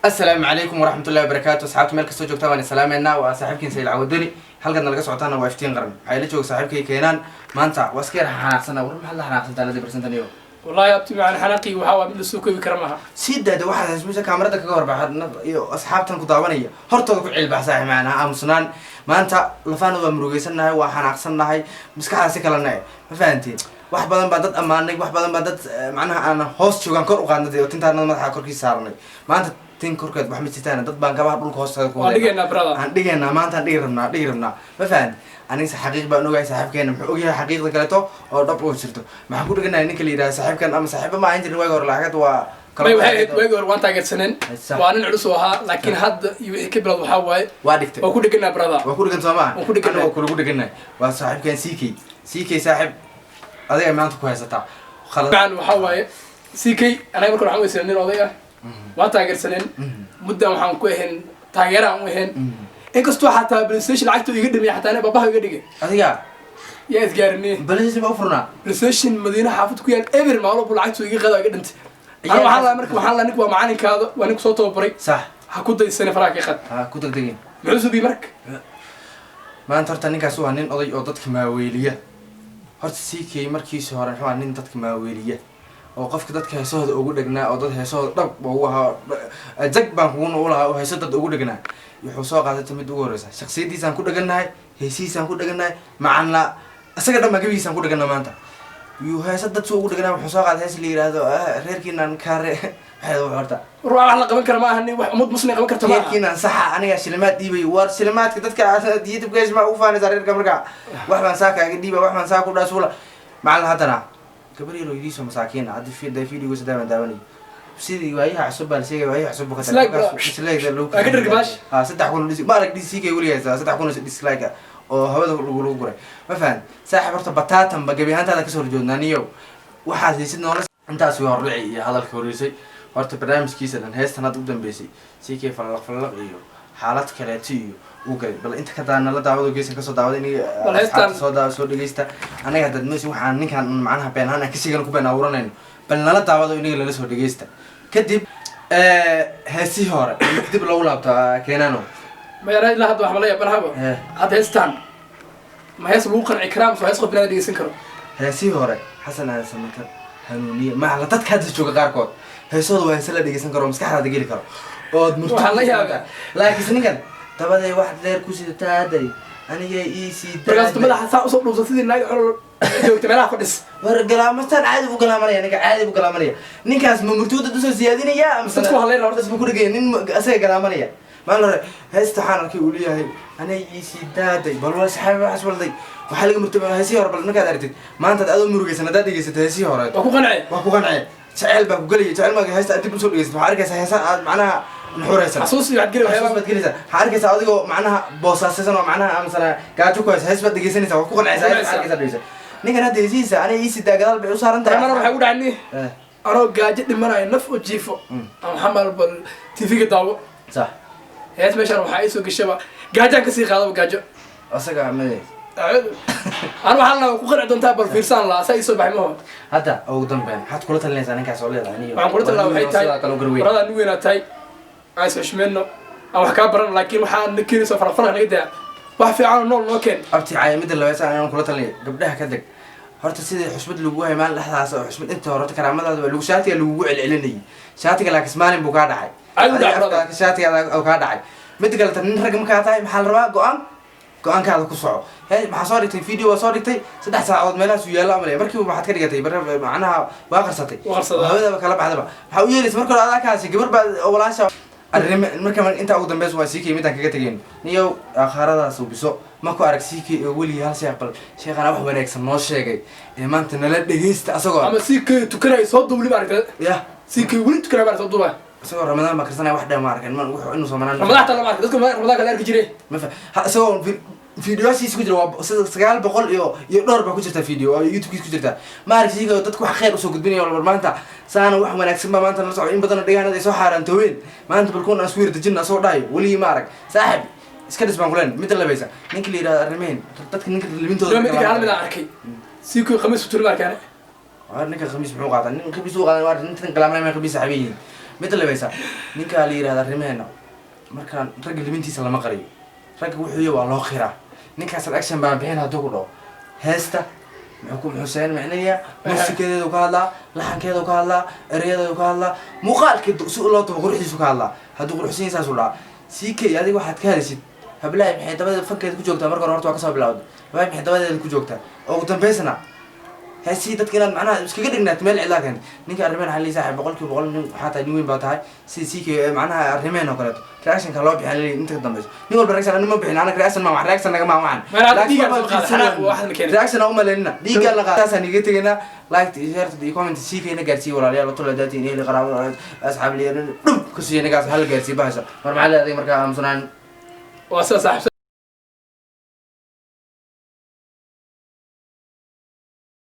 Asalaamu calaykum waraxmatullahi wabarakaatu. Asxaabta meel kastoo joogtaan waan salaameynaa. Waa saaxiibkiin Sayid Cawadani, halkaad nalaga socotaana waa Iftiin Qaran. Waxay la jooga saaxiibkay Keenaan. Maanta waa iska yar xanaaqsana. War, maxaad la xanaaqsantaa la debarsantaniyo? Wallahi abti macaan, xanaaqii waxaa waa mid la soo koobi kara maaha. Sii daada waxaad hasmaysa kaamarada kaga horbaxa iyo asxaabtan ku daawanaya hortooda ku cilbax. Saaxib macnaa aamusnaan. Maanta lafaana waa murugaysannahay, waa xanaaqsannahay, maskaxdaa si kalena ma fahanteen. Wax badan baa dad ammaanay, wax badan baa dad macnaha aan hoos joogaan kor u qaadnay oo tintaanada madaxa korkiisa saaranay. Maanta tin korkeed wax ma jirtaan, dad baan gabaha dhulka hoosteeda ku waan dhigaynaa, brother. Aan dhigaynaa maanta, aan dhigi rabnaa, dhigi rabnaa, ma fahanti? Anigase xaqiiq baan ogahay, saaxiibkeena muxuu ogyahay xaqiiqda kaleeto oo dhab oo jirto. Maxaan ku dhiganahay ninka la yidhaha saaxiibkan ama saaxiiba ma ahan jirin waagi hore, lacagad waa May, waxay ahayd waagii hore waan taageersaneen. Sax. Waa nin culus oo ahaa, laakiin hadda iyo wixii ka bilowd waxaa waaye waa dhigtay. Waa ku dheganaa, brother. Waa ku dhegan, soo maa? Waan ku dheganahay. Anigoo kulagu dheganahay waa saaxiibkan CK. CK saaxiib, adiga maanta ku haysataa khalad. Macaan, waxaa waaye CK anaga marka waxaan weysanay nin oday ah, waan taageersaneen muddan, waxaan ku ahayn taageeraan u ahayn, inkastoo xataa PlayStation lacagta iga dhimay, xataa aniga babaha iga dhigay. Adiga yaa isgaarinay. Balisi ma u furnaa? PlayStation Madiina xaafad ku yaal eber maalo buu lacagtu iga qada, iga dhintay. Ana waxaan lahaa, marka waxaan lahaa, ninku waa macalinkaada, waa ninku soo tababaray. Sax. Ha ku daysane, faraha ka qad. Ha ku degdegin. Muxuu subiyey marka? Maanta horta ninkaas waa nin oday oo dadka maaweeliya. Horta CK markiisi hore muxuu ahaa? Nin dadka maaweeliya oo qofka dadka heesahooda ugu dhegnaa oo dad heesahooda dhab ugu ahaa, jag baan kugu u lahaa oo heeso dad ugu dhegnaa. Wuxuu soo qaaday mid ugu horeysa shaksiyadiisaan ku dhegannahay, heesihiisaan ku dhegannahay, macana isaga dhan baa gebigiisaan ku dheganaa. Maanta yuu heesa dad suu ugu dheganaa. Wuxuu soo qaaday hees la yidhaahdo reerkiinaan kaare maxay horta. War, wax la qaban kara ma aha, nin wax ummad muslim qaban karta ma aha. Reerkiinaan saxa, aniga shilimaad dhiibay. War, shilimaadka dadka YouTube ma ugu faanaysaa reerka? Marka wax baan saa kaaga dhiiba, wax baan saa ku dhaasuula macalin. Haddana gabar yar oo idiisoo masaakiin ah hadda videoga saddaa baan daawanayay. Sidii waayaha cusub baa la sheegay, waayaha cusub buu ka Dislike, bro. Dislike lagu Waa ka dhergi baash. Ha, 3000 dis ma arag DC kay weli haysaa, 3000 oo dislike ah oo hawada lagu guray. Ma fahan saaxiib, horta bataatan ba gebi ahaantaada kasoo horjoodnaa. Niyow, waxaad haysid noola intaas way hordhici iyo hadalka horreysay. Horta barnaamijkiisa dhan heestan hadda u dambeysay CK falaq falaq iyo xaalad kaleeto iyo uu galay. Bal inta ka daana la daawado, geesan kasoo daawada in Bal heestan- soo daawa, soo dhegeysta. Anaga haddaad moodaysid waxaan ninkan macnaha been ahaan aan ka sheegano ku been abuuranayno, bal nala daawado, inaga lala soo dhegeysta. Kadib heesihii hore dib loogu laabto Keenano. Mayara, ilaa hadda waxba la yaabanaaba. Hadda heestan ma hees lagu qanci karaa mise waa hees qof binaada dhegeysan karo? Heesihii hore, Xasan Aadan Samatar, Hanuuniye, macala dadka hadda jooga qaarkood heesahooda waa heese la dhegeysan karo oo maskaxdaada geli karo ood murti. Waxaan la yaabaa. Laakiinse ninkan dabaday wax dheer ku sidataaday aniga ii sii Markaas madaxa saa usoo dhuubsan sidii naag xol joogta meelaha fadhis. War, galaamastaan caadi buu galaamanaya ninka, caadi buu galaamanaya ninkaas. Ma murtooda usoo siyaadinaya mise Dadku hadlayna horta. Dad buu ku dhegaya nin asaga galaamanaya. Maalin hore heesta waxaan arkay uu leeyahay aniga ii sii daaday. Bal waa saxaabi, waxaas walday waxaa laga murtay heesihii hore. Bal markaad aragtid maanta adoo murugaysan haddaad dhegeysato heesihii hore, waa ku qanci. Waa ku qancee, jaceyl baa ku gelaya. Jaceyl marka heesta aad dib usoo dhegeysato, waxaa arkaysaa heesa aad macnaha nuxuraysan. Xasuus iyo waxaad geli xasuus waxyaaba baad gelaysaa. Waxaa arkaysaa adigoo macnaha boosaasaysan oo macnaha amasana gaajo ku haysa, hees baad dhegeysanaysaa, waa ku qancaysaa hees. Ku qancaysaa. Arkaysaa dhegeysa ninkan hadda heesihiisa aniga ii sidaa gadaal bay u saaran tahay. Mar waxay u dhacay anoo gaajo dhimanayo, naf oo jiifo, ama xamal bal TV-ga daawo. Sax. Hees meeshaan waxaa iisoo gashaba gaajaan kasii qaadaba gaajo. Asaga made. An waxaan lahaa ku qanci doontaa, bal fiirsaan lahaa, saa iisoo baxay maho. Hadda ugu dambeyn maxaad kula talinaysaa ninkaas oo leedahay aniyo? Waxaan kula talin waxay tahay Sidaa kale u garweyn. Baradaa nin weynaa tahay, aan is xushmeyno, aan wax kaa baran, laakiin waxaa na keenayso faraq faraq naga daa, wax fiican oo nool noo keen. Abti caaya, midda labaad aan kula talinaya, gabdhaha ka deg. Horta sidii xushmad lagu hayo maalin dhexdaas oo xushmad inta hore horta karaamadaada waa lagu shaatiga lagugu celcelinayay shaatiga, laakiin maalin buu kaa dhacay. Caadi u dhacay, Adiga brother. afkaaga shaatiga oo kaa dhacay. Midda kale tan, nin rag markaa tahay maxaa la rabaa? Go-aan, go-aankaada ku soco. He, maxaa soo dhigtay? Video waa soo dhigtay, 3 saacadood meelahaas uu yaallo amalaya. Markiiba waxaad ka dhigatay macnaha waa qarsatay. Waa qarsadaa. Hawadaba kala baxdaba. Maxaa u yeelaysa marka hore? Adaa kaasi gabar baa oo walaasha arrime. Marka intaa ugu dambeysa waa CK midaan kaga tegayn. Niyow, akhaaradaas biso ma ku arag CK oo weligii hal sheekh, bal sheekhana wax wanaagsan noo sheegay ee maanta nala dhegeysta asagoo Ama CK tukanayo soo duub weli ma aragta? Yah. CK weli tukanayo ma aragta soo duuba? Isagoo Ramadaan baa karsanaya wax dheer ma arkan man wuxuu inuu soomanaan. Ramadaan xataa lama arka, dadka Ramadaan kala arki jiray. Ma fa ha, isagoo videoyaashiisa ku jira waa sida 900 iyo dhowr baa ku jirta video oo YouTube-kiisa ku jirta. Ma arag CK oo dadku wax khayr usoo gudbinaya. Walbar maanta saana wax wanaagsan baa maanta nala socda, in badan oo dhegaanada ay soo xaaraantoobeen, maanta balkuun aan isku yardajinna asagoo dhahayo weligii ma arag. Saaxib, iska dhis baan kuleen. Midda labaysa, ninka la yidhahdo arrimeyn dadka ninka libintooda. Midka hal mid aan arkay, CK khamiis utuli ma arkaan. Waar, ninka khamiis muxuu qaataa? Nin khamiis uu qaadan waar, ninkan qalaamanay ma khamiis saxabiyiin. Midda labaysa, ninkaa la yihahda arrimeena, markaan ragga libintiisa lama qariyo, ragga wuxuu yahay waa loo qiraa. Ninkaas reaction baan bixin hadduu ku dhaho, heesta muxuu ku muxuu seen micnayaa, muusikeedeedu ka hadlaa, laxankeedu ka hadlaa, ereyadeedu ka hadlaa, muuqaalkii si loo tubo quruxdiisu ka hadlaa. Hadduu quruxsan yahay saasuu dhahaa. CK, adiga waxaad ka hadlaysid hablahay maxay dabadeeda fankeeda ku joogtaa? Marka hore horta waa kasoo bilawday, hablahay maxay dabadeeda ku joogtaa? Ugu dambeysna heesii dadka inaad macnaha iskaga dhignaato meel cidlaa keentay. Ninka arrimeen waxaa leeyahay, saaxiib, 100% nin waxaa tahay, nin weyn baa tahay. Sida CK macnaha arrimeen oo kaleeto reactionka loo bixin leeyahay inta ka dambeyso. Nin walba reaction ani ma bixin, anaga reaction ma wax, reaction naga ma waxan. Meel hadda dhiigaa soo qaada, xanaaq waxna keenay. Reaction aan umaleynina, dhiiggaa la qaada. Saasaan iga tegaynaa. Like iyo share iyo comment CK na gaarsiiye, walaalayaal, tula daatiin, ehli, qaraabo, asxaab liya, dhub ka siiya ninkaas, hal gaarsiiye bahasha. Mar maxaa leedahay markaa aamusanaan? Waa sida, saaxiib.